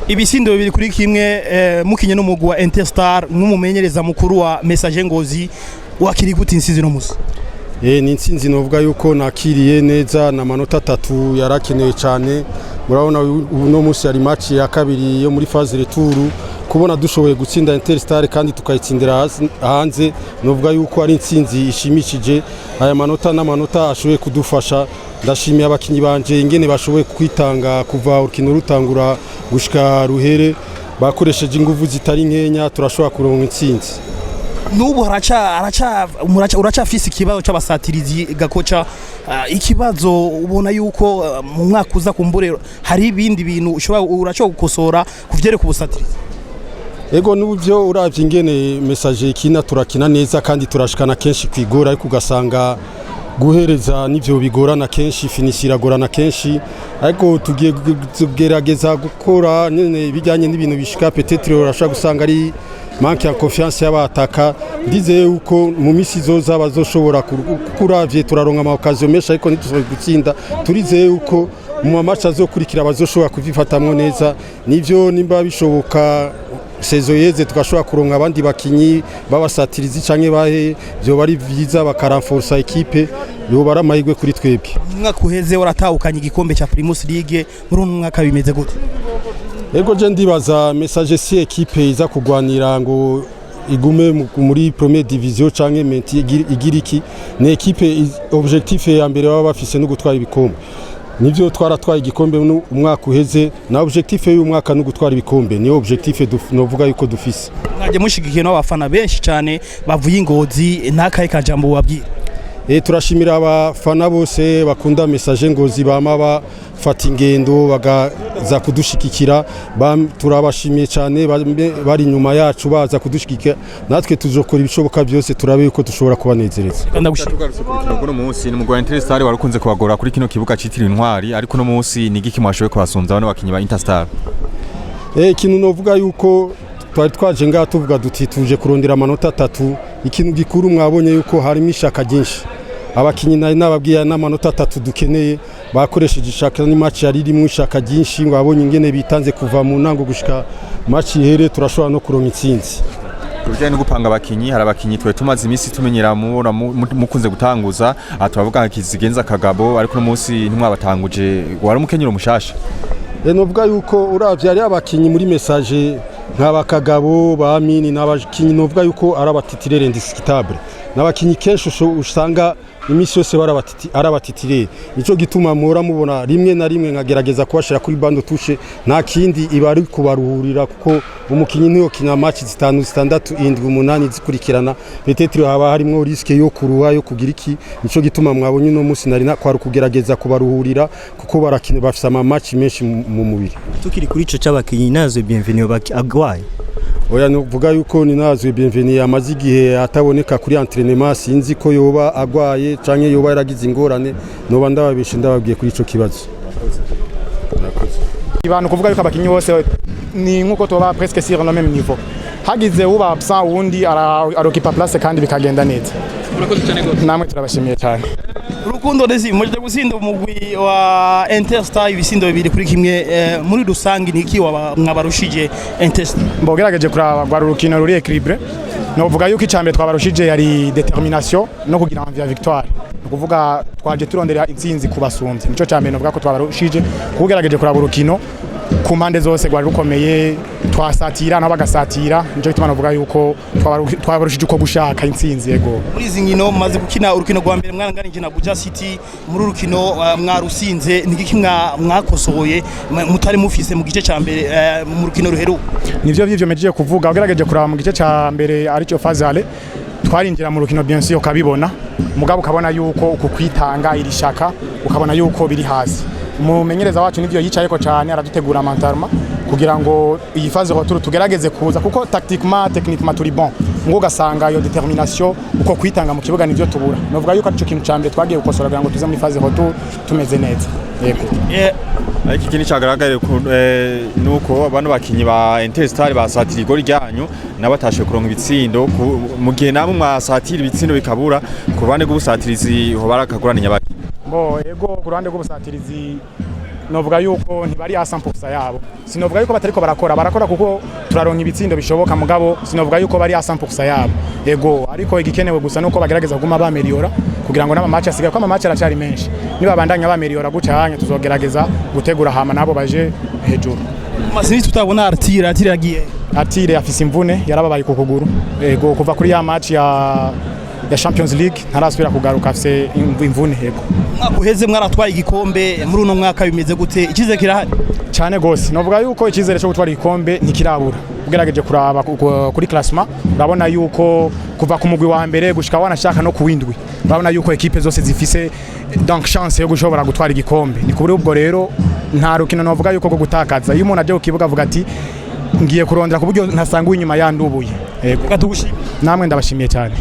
Ibisindo 2-1, mukinye n'umugwi wa Interstar. Nk'umumenyereza mukuru wa Messager Ngozi, wakiri gute insizi no musi? Ni intsinzi novuga yuko nakiriye neza, na manota 3 yarakenewe cyane. Murabona uno munsi yari match ya kabiri yo muri phase retour. Kubona dushoboye gutsinda Interstar kandi tukayitsindira hanze, novuga yuko ari intsinzi ishimishije. Aya manota n'amanota ashoboye kudufasha. Ndashimiye abakinyi banje ingene bashoboye kwitanga kuva urukino rutangura gushika ruhere. Bakoresheje inguvu zitari nkenya, turashobora kuronka intsinzi. N'ubu haraca uracafise ikibazo c'abasatirizi gakoca. Ikibazo ubona yuko mu mwaka uza kumbure hari ibindi bintu ushobora urashobora gukosora kuvyereka ubusatirizi? Ego, nubyo. Uravye ingene Messager ikina, turakina neza kandi turashikana kenshi kwigora, ariko ugasanga guhereza nivyo bigorana kenshi, finish iragorana kenshi. Ariko tugiye kugerageza gukora nyene ibijyanye n'ibintu bishika. Peut-être urashobora gusanga ari manque ya confiance y'abataka. Ndizeye yuko mu misi izoza bazoshobora, kuko uravye turaronka ama occasion menshi ariko ntitushobore gutsinda. Turizeye yuko mu ma match azokurikira bazoshobora kuvifatamwo neza. Nivyo, nimba bishoboka saison yeze tugashobora kuronka abandi bakinyi babasatirizi canke bahe, vyoba ari vyiza, bakarenforsa équipe, yoba ari amahirwe kuri twebwe. Umwaka uheze waratahukanye igikombe ca Primus League. Muri uno mwaka bimeze gute? Ego, je ndibaza Messager si équipe iza kugwanira ngo igume muri première division canke maintien igira iki. Ni équipe objectif ya mbere baba bafise no gutwara ibikombe. Nivyo, twaratwaye igikombe umwaka uheze, na objectif y'uyu mwaka no gutwara ibikombe, niyo objectif novuga yuko dufise. Mwaje mushigikiye n'abafana benshi cyane bavuye Ingozi, ntakaye kajambo wabwira? Turashimira abafana bose bakunda Messager Ngozi, bama bafata ingendo bagaza kudushigikira. Turabashimiye cyane, bari inyuma yacu baza kudushigikira. Natwe tuzokora ibishoboka byose turabe yuko dushobora kubanezereza. Ndagushimiye. Tugarutse ku rukino rw'uno munsi, ni umugwi wa Interstar wari ukunze kubagora kuri kino kibuga citiriwe Intwari, ariko uno munsi ni igiki mwashoboye kubasumvya bano bakinyi ba Interstar? Ikintu novuga yuko twari twaje ngaha tuvuga duti tuje kurondera amanota 3. Ikintu gikuru, mwabonye yuko harimo ishaka ryinshi. Abakinyi nari nababwiye n'amanota 3 dukeneye, bakoresheje ishaka. Ni match yari irimo ishaka ryinshi, mwabonye ingene bitanze kuva mu ntango gushika match ihere, turashobora no kuronka intsinzi. Ku bijyanye no gupanga abakinyi, hari abakinyi twari tumaze iminsi tumenyera mubona mukunze gutanguza. Aha turavuga nka Kizigenza, Kagabo, ariko uno munsi ntimwabatanguje. Wari umukenyero mushasha? Novuga yuko uravye ari abakinyi muri Messager nk'aba Kagabo, ba Mini, n'abakinyi novuga yuko ari aba titulaire indiscutable, n'abakinyi kenshi usanga iminsi yose ari aba titulaire. Nico gituma muhora mubona rimwe na rimwe nkagerageza kubashira kuri banc de touche. Nta kindi, iba ari kubaruhurira, kuko umukinyi niyo kina match zitanu, zitandatu, indwi, umunani zikurikirana, peut-être haba harimwo risque yo kuruha, yo kugira iki. Nico gituma mwabonye uno munsi nari kwari kugerageza kubaruhurira, kuko barakina, bafise ama match menshi mu mubiri. Tukiri kuri ico c'abakinyi, nazo Bienvenue agwaye? Oya, nuvuga yuko Ninazwe Bienvenue amaze igihe ataboneka kuri entraînement. Sinzi ko yoba agwaye canke yoba yaragize ingorane. Noba ndababishe ndababwiye kuri ico kibazo. Abantu kuvuga yuko abakinyi bose ni nkuko tuba presque sur le même niveau, hagize uba absent uwundi arokipa place kandi bikagenda neza. Urakoze cyane gose. Namwe turabashimiye cyane. Rukundo Desi, muje gutsinda umugwi wa Interstar ibisindo 2-1. Muri rusangi niki mwabarushije Interstar? Mbogerageje kuraba, rwari urukino ruri équilibré. Novuga yuko icambere twabarushije yari détermination no kugira envie ya victoire, ni ukuvuga twaje turondera intsinzi kubasumbye. Nico cambere novuga ko twabarushije. Kugerageje kuraba urukino ku mpande zose rwari rukomeye, twasatira nabo bagasatira. Nico gituma novuga yuko twabarushije uko gushaka intsinzi, yego. Muri izi nkino mumaze gukina, urukino rwa mbere mwaranganije na Buja City, muri urukino mwarusinze. Niki mwakosoye mutari mufise mu gice ca mbere, mu rukino ruheruka? Nivyo vy'ivyo mejeje kuvuga. Ugerageje kuraba mu gice ca mbere, aricyo phase aller, twarinjira mu rukino, bien sûr ukabibona, mugabo ukabona yuko uku kwitanga, iri shaka, ukabona yuko biri hasi. Umumenyereza wacu nivyo yicayeko cyane, aradutegura mentalement kugira ngo iyi phase retour tugerageze kuza, kuko tactiquement, techniquement turi bon, ngo ugasanga iyo détermination, uko kwitanga mu kibuga, nivyo tubura. Novuga yuko arico kintu ca mbere twagiye gukosora kugira ngo tuze muri phase retour tumeze neza. Yego. Ariko ikindi cagaragaye nuko bano bakinyi ba Interstar basatira igori ryanyu nabo batashoboye kuronka ibitsindo mu gihe namwe mwasatira ibitsindo bikabura. Ku ruhande rw'ubusatirizi ho barakagurana nyabaki? Bo, ego, ku ruhande rw'ubusatirizi novuga yuko ntibari a 100% yabo. Sinovuga yuko batariko barakora, barakora kuko turaronka ibitsindo bishoboka, mugabo sinovuga yuko bari a 100% yabo. Ego, ariko igikenewe gusa nuko bagerageza kuguma bameliora kugira ngo n'ama match asigaye, ko ama match aracari menshi, niba bandanya bameliora guca hanya tuzogerageza gutegura hama nabo baje hejuru. Masini tutabona Artire, Artire yagiye? Atire afise imvune, yarababaye ku kuguru. Ego, kuva kuri ya match ya Champions League ntarasubira kugaruka, afise imvune, ego. Umwaka uheze mwaratwaye igikombe, muri uno mwaka bimeze gute? Icyizere kirahari? Cyane gose, novuga yuko icyizere cyo gutwara igikombe ntikirabura. Ugerageje kuraba kuri classement, urabona yuko kuva ku mugwi wa mbere gushika wanashaka no kuwindwi, urabona yuko équipe zose zifise donc chance yo gushobora gutwara igikombe. Ni kuri ubwo rero nta rukino novuga yuko rwo gutakaza. Iyo umuntu aje ku kibuga avuga ati ngiye kurondera ku buryo ntasanga inyuma yandubuye. Yego. Reka tugushimire. Namwe ndabashimiye cyane.